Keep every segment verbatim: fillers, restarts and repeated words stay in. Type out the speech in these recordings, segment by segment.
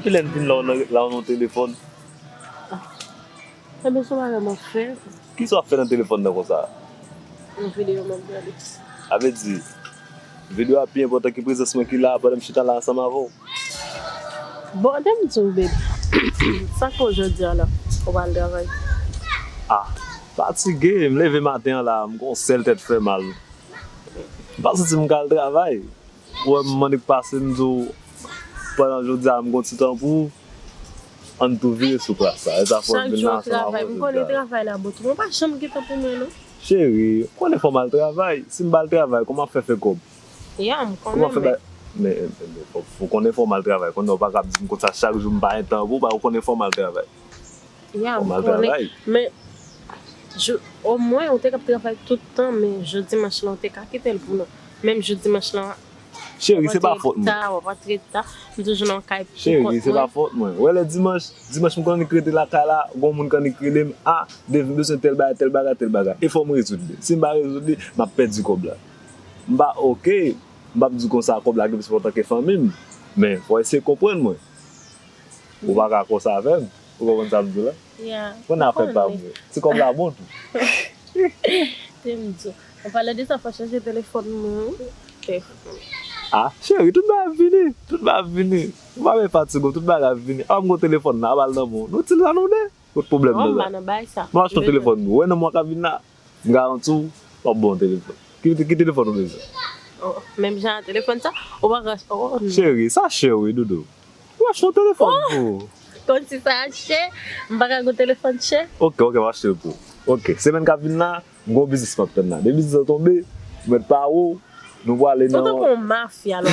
Kilè n vin la w nan, la w nan telefòn? Ebyen, se yon bagay m ap fè. Kisa w ap fè nan telefòn nan konsa? Yon videyo m ap gade. Sa vle di, videyo a pi enpòtan ke prezans mwen ki la pandan m chita la ansanm avè w. Bon, de m di w, babe. Sa k fè w jodi a la? Ou pa al travay? Ah, fatige, m leve maten an la, m gon sèl tèt fè mal. M pa santi m ka al travay. Ou wè m annik pase m di w, pandan jodi a m gon ti tan pou ou, ann tou vire sou plas la. E sa fè w vin la ansanm avè w jodi a. Chak jou w travay, m konnen travay la bon tou. Mwen pa janm gen tan pou mwen non. Cheri, ou konnen fò m al travay. Si m pa al travay, kòman m ap fè fè kòb? Ya, m konnen men. Men, men, men fò, fò konnen fò m al travay. Konnen w pa ka ap di m konsa chak jou m pa gen tan pou ou, ou konnen fò m al travay. Ya, m konnen. Men, omwen, ou te ka ap travay tout tan, men jou dimanch lan, ou te ka kite l pou nou. Menm jou dimanch lan, Cheri, se pa fòt mwen. W ap antre ta, m toujou nan kay pou kont mwen. Cheri, se pa fòt mwen. Ou wè lè dimanch, dimanch m konn annik rete lakay la, gon moun k annik rele m, a, Dave, m bezwen tèl bagay, tèl bagay, tèl bagay. E fò m rezoud li. Si m pa rezoud li, m ap pèdi kòb la. M pa oke, m p ap di konsa kòb la gen plis enpòtan ke fanmi m. Men, fò eseye konprann mwen. Ou pa ka konsa avè m. Ou konprann sa m di w la? Konn afè pa m wi. Ti kòb la bon tou. Te m di w. An palan de sa, fò chanje telefòn mwen wi. Ah, cheri, tout bagay ap vini. Tout bagay ap vini. Ou pa bezwen fatige w, tout bagay ap vini. Apa m gon telefòn la, apa l nan men w. Nou itil sa nou de. Kot pwoblèm nan la? Non, m pa nan bagay sa. M ap achte yon telefòn pou ou. Wè nan mwa k ap vin la. M garanti w, w ap bon telefòn. Ki, ki telefòn ou bezwen? Oh, menm jan a telefòn sa, ou pa ka, oh non. Cheri, sa chè wi, doudou. Ou achte yon telefòn pou ou. Kòmsi sa chè, m pa ka gon telefòn chè. Ok, ok, m achte l pou ou. Ok, semèn k ap vin la, m gon biznis m ap tann la. Depi biznis lan tonbe, ou mèt pare w, nou prale nan. Ou tankou yon mafya la.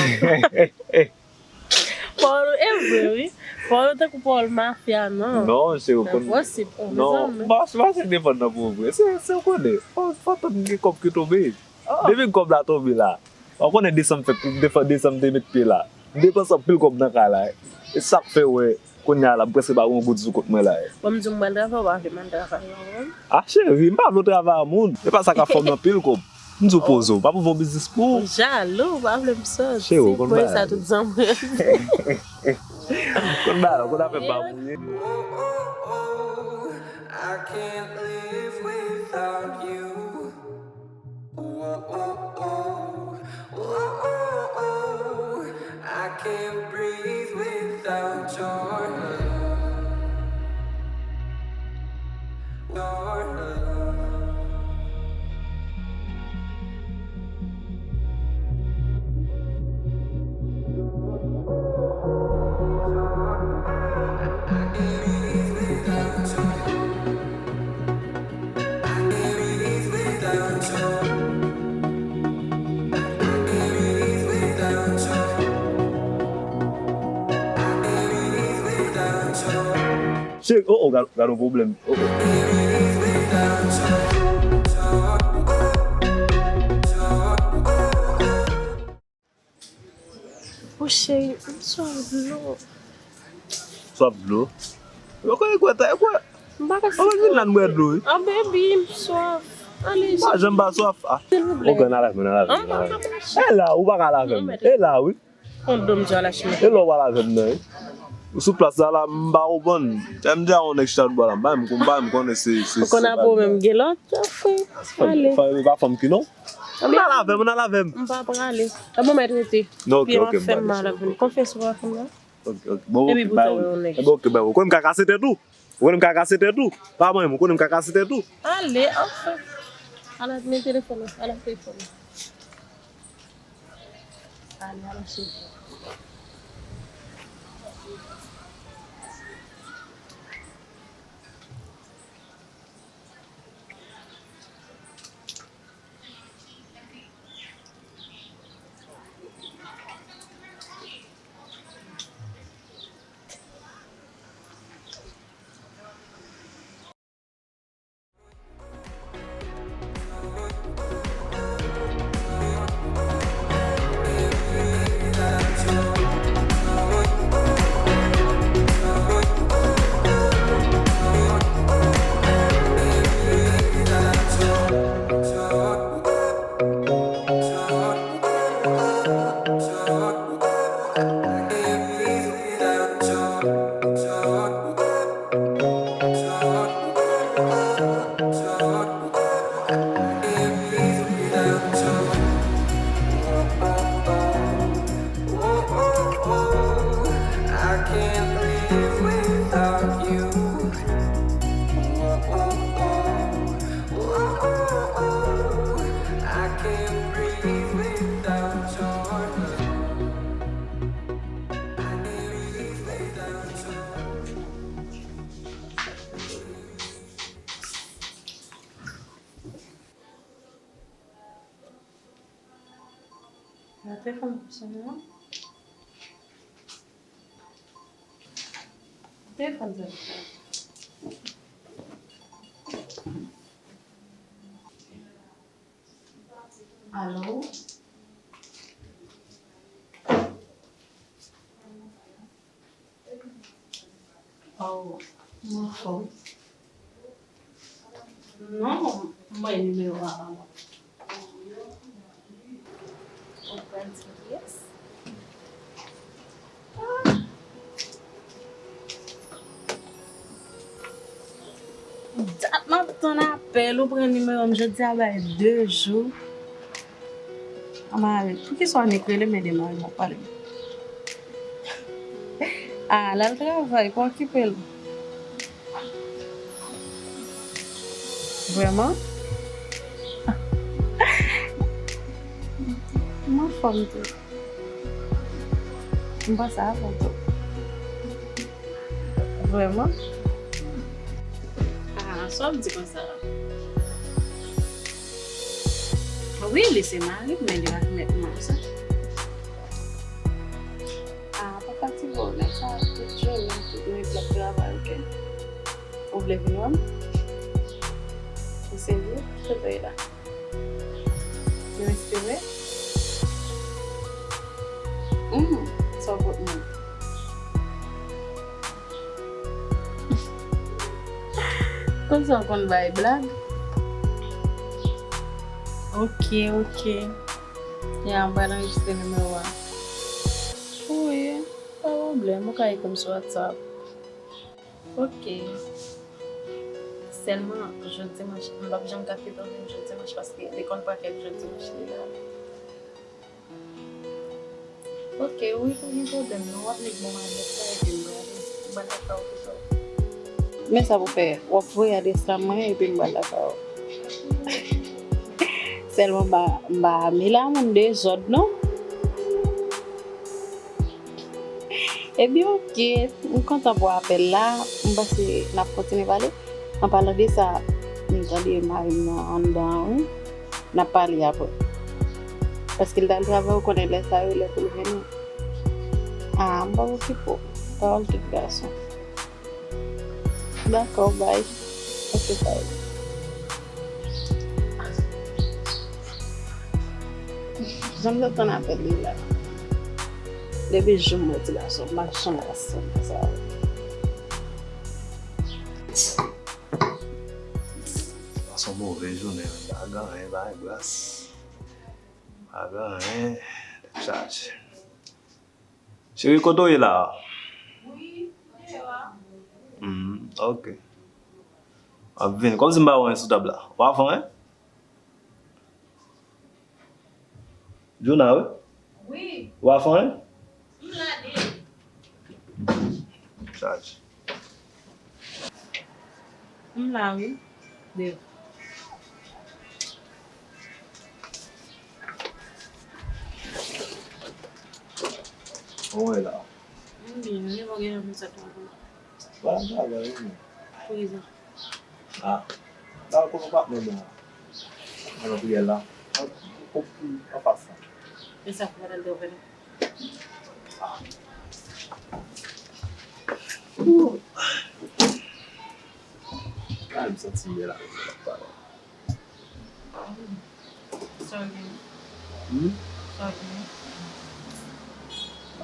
Pawòl ou e vre wi. Pawòl ou tankou pawòl mafya non. Non, se ou konn. Enposib. Non, m pa, m pa se defann nan pou vre. Se, se ou konnen. Fò, fò tann gen kòb ki tonbe. Depi kòb la tonbe la. Ou konnen desanm fèt, desanm te met pye la. M depanse anpil kòb nan kay la. E sa k fè w wè kounye a la m prèske pa gen yon goud sou kont mwen la. Bon, m di w m pral travay, ou pa vle m al travay non, ou konprann? Ah cheri, m pa vle w travay a moun. E pa sa k ap fè w gen anpil kòb. M di w poze w, pa pou fè yon biznis pou ou. Ou jalou, ou pa vle m sòti. Cheri, ou konn bagay. Pou sa tout zanmi. Konn bagay la, konn afè pa moun ye. I can't live without you. I can't breathe without your love. Your love. Cheri, oh, oh, gad, gad yon pwoblèm. Oh, oh. Oh, cheri, m swaf dlo. Swaf dlo? Yo, kwè, kwè, ta, kwè. M pa ka. Ann vin la n bwè dlo, wi. Ah, baby, m swaf. Ale, cheri. M pa janm pa swaf. Ah. Silvouplè. Ok, n a lave men, n a lave men, n a lave men. E la, ou pa ka lave men. E la, wi. Kont do m di w al achte. E lè w pa lave m nan, wi. Ou sou plas la, la, m pa konprann. Lè m di a yon nèg chita dwòl la, m pa menm, m pa menm konnen se, se, se. Ou konn apre w menm gen lòt, frè. Ale. Fè, fè, pa fanm ki non. Ou nan lave m, ou nan lave m. M pa prale. E bon, mèt rete. Non, ok, ok, m prale. Konfyans ou pa fè m nan. Ok, ok. Bon, ok, bay ou. Ebyen, ok, bay ou. Ou konn m ka kase tèt ou. Ou konn m ka kase tèt ou. Pa manyen m, ou konn m ka kase tèt ou. Ale, anfen. Ala men telefòn nan, ala telefòn nan. Ale, ala cheri. Nan telefòn sone non. Telefòn sone. Alo? Oh, m anfòm. Non, m wè nimewo a pa mwen. Ou pral di m kiyès? Ah. Dat m ap tann apèl ou, pran nimewo m jodi a bay de jou. Anmari, poukisa w annik rele m, ede m, anmari, m ap pale. Ah, l al travay, pa okipe l. Vrèman? M anfòm tou. M panse avè w tou. Vrèman? Ah, sa w ap di konsa? Wi, li se mari m, men li pa mèt mwen sa. Ah, pa fatige w, nèg sa tout jounen, tout nwit l ap travay, oke? Ou vle vin wè m? Ou serye? Kote w ye la? Yo espere? Hmm, sa w pot mwen. Konsa w konn bay blag? Oke, oke. Ya, m pral anrejistre nimewo a. Wi, pa pwoblèm, ou ka ekri m sou WhatsApp. Oke. Sèlman, jodi dimanch, m p ap janm ka fè dormi jodi dimanch paske li konn pa kèk jodi dimanch li la. Oke, wi, pa gen pwoblèm, non. W ap met bon adrès la, epi m prale. M pral lakay ou pito. Men sa pou fè, w ap voye adrès la mwen, epi m pral lakay ou. Sèlman, m pa, m pa ame la, moun dezòd, non. Ebyen, oke, m kontan pou apèl la. M panse n ap kontinye pale. An palan de sa, m tande mari m nan anndan an, wi. N ap pale apre. Paske l t al travay, ou konnen lè sa yo, lè pou l vini. Ah, m p ap okipe w. Pawòl tout gason. Dakò, bay. Oke, bay. Jan m t ap tann apèl li la. Depi jou m wè ti gason, m pa janm ka santi sa. Sa se yon move jounen, pa gen anyen, pa gen gras. Pa gen anyen, tèt chaje. Cheri, kote w ye la a? Wi, m deyò a. Hmm, oke. M ap vini. Kòmsi m pa wè anyen sou tab la. W a fè anyen? Juna, wi? Wi. W a fè anyen? M la, Dave. Chaje. M la, wi. Dave. Kòman w ye la? M byen, li pa gen anpil sa tonton. Ba, ba, ba, wi. Poukisa? Ah, ba, kòman patnè m la? Nan priyè la. An, an, an fas la. E sa pou madanm te ofè nou? Ah. Ooh. Ah, m santi m byen la. Sa w gen? Hmm? Sa w gen?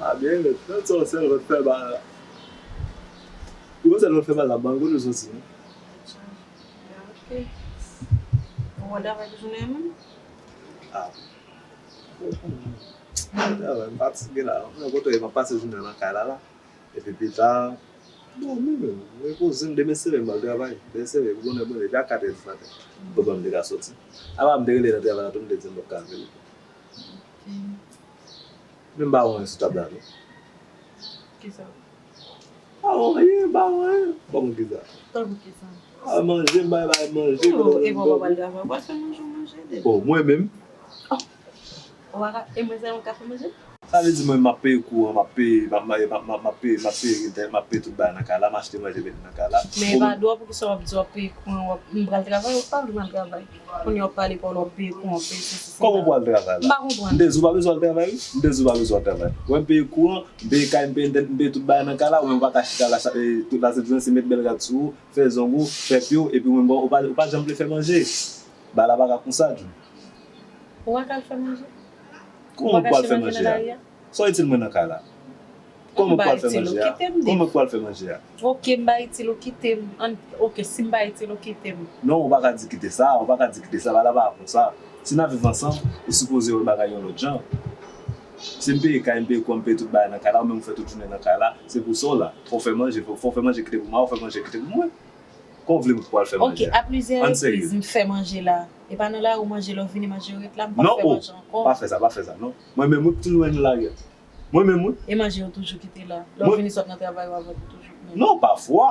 Ah, byen, men, nan sa w sèl vant fè mal la. Ou wè sèl vant fè mal la, ban kote w soti, non? Ya, ok. Ou wè travay pou jounen an menm? Ah. Mwen travay, m fatige la. Mwen kontan, m ap pase jounen an nan kay la, la. Epi pita, bon, mwen menm, mwen repoze m, demen se lè m al travay. Demen se lè, pou bonè, bonè, depi a katrè di maten. Pou ban m te ka soti. Apa m te rele nan travay la tou, m te di m p ap ka vini. Men m pa wè anyen sou tab la, non. Kisa? Pa wè anyen, pa wè anyen. Kòman kisa? Tankou kisa? A manje, m bay, bay manje. Yo, e pa w pral travay, w pral fè manje, w manje, de. Oh, mwen menm? Oh. Ou pa ka, e mwen sèlman k ka fè manje? Sa vle di mwen m ap peye kouran, m ap peye, m ap, m ap, m ap, m ap peye, m ap peye entènèt, m ap peye tout bagay nan kay la, m achte manje mete nan kay la. Men e pa dwa poukisa w ap di w ap peye kouran, w ap m pral travay, ou pa vle m al travay. Kounye a w ap pale pawòl w ap peye kouran, w ap peye sesi, sela. Kòman w pral travay la? M pa konprann. M te di w pa bezwen al travay wi. M te di w pa bezwen al travay. Wè m peye kouran, m peye kay, m peye entènèt, m peye tout bagay nan kay la, ou menm ou pa ka chita la, tout la sèt jounen se met bèl rad sou ou, fè zong ou, fè pye w, epi ou menm ou pa, ou pa janm vle fè manje. Bagay la pa ka konsa, Jun. Ou pa ka al fè manje? Kòman ou pral fè manje a? Sa w itil mwen nan kay la? Kòman ou pral fè manje a? Kòman ou pral fè manje a? Ok, m pa itil ou kite m. An, ok, si m pa itil ou kite m. Non, ou pa ka di kite sa, ou pa ka di kite sa, bagay la pa konsa. Si n ap viv ansanm, ou sipoze wè bagay yon lòt jan. Si m peye kay, m peye kouran, m peye tout bagay nan kay la, ou menm ou fè tout jounen nan kay la, se pou sa w la. Fò w fè manje, fò, fò w fè manje kite pou mwen, ou fè manje kite pou mwen. Kòman w vle m pral fè manje a? Ok, a plizyè repriz, m fè manje la. E pa nan lari w manje, lè w vini manje yo ret la, m p ap fè manje ankò. Non, pa fè sa, pa fè sa, non. Mwen menm, wi, m toujou ret nan lari a. Mwen menm, wi. E manje yo toujou kite la. Lè w vini sot nan travay, w ap wè pou toujou menm. Non, pafwa.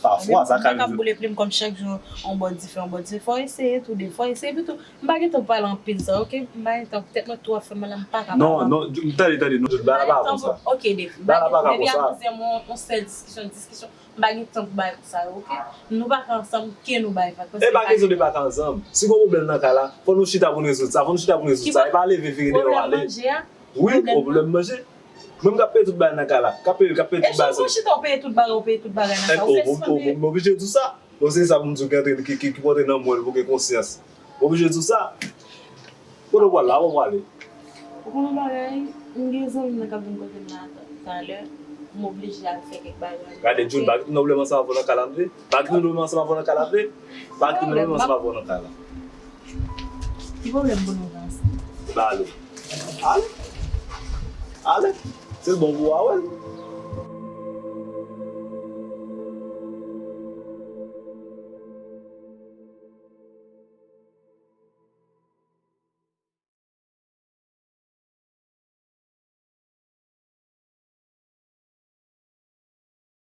Pafwa, sa ka rive. M pa ka boule plim kòm chak jou, on bò dife, on bò dife. Fò w eseye tou, de fò w eseye pito. M pa gen tan pou pale anpil sa, ok? M pa gen tan, tèt mwen twò fè mal la, m pa ka pale anpil. Non, non, tande, tande, non, bagay la pa konsa. Ok, Dave, m pa gen tan. Depi a koze m, on sèl diskisyon, diskisyon. M pa gen tan pou bagay konsa yo, ok? Nou pa ka ansanm, ke nou bay vag. E pa kesyon de pa ka ansanm. Si gon pwoblèm nan kay la, fò nou chita pou n rezoud sa, fò nou chita pou n rezoud sa. E pa leve vire deyò ale. Wi, gon pwoblèm manje. Mwen m k ap peye tout bagay nan kay la. K ap peye, k ap peye tout bagay. E si w chita w peye tout bagay, w peye tout bagay nan kay, ou se sispann peye. M oblije di w sa. Bon, se sa pou m di w ki antre, ki, ki, ki pote nan mwen pou gen konsyans. M oblije di w sa. Kote w pral la? Avan w ale. Ou konn yon bagay, m gen zanmi m nan k ap vin kote m la talè, m oblije al fè kèk bagay. Gade, Jun, pa kite m nan pwoblèm ansanm avè w nan kay la, tande? Pa kite m nan pwoblèm ansanm avè w nan kay la, tande? Pa kite m nan pwoblèm ansanm avè w nan kay la. Ki pwoblèm pou nou gen ansanm? Ba ale. Ale. Ale. Se l bon pou w a wè l.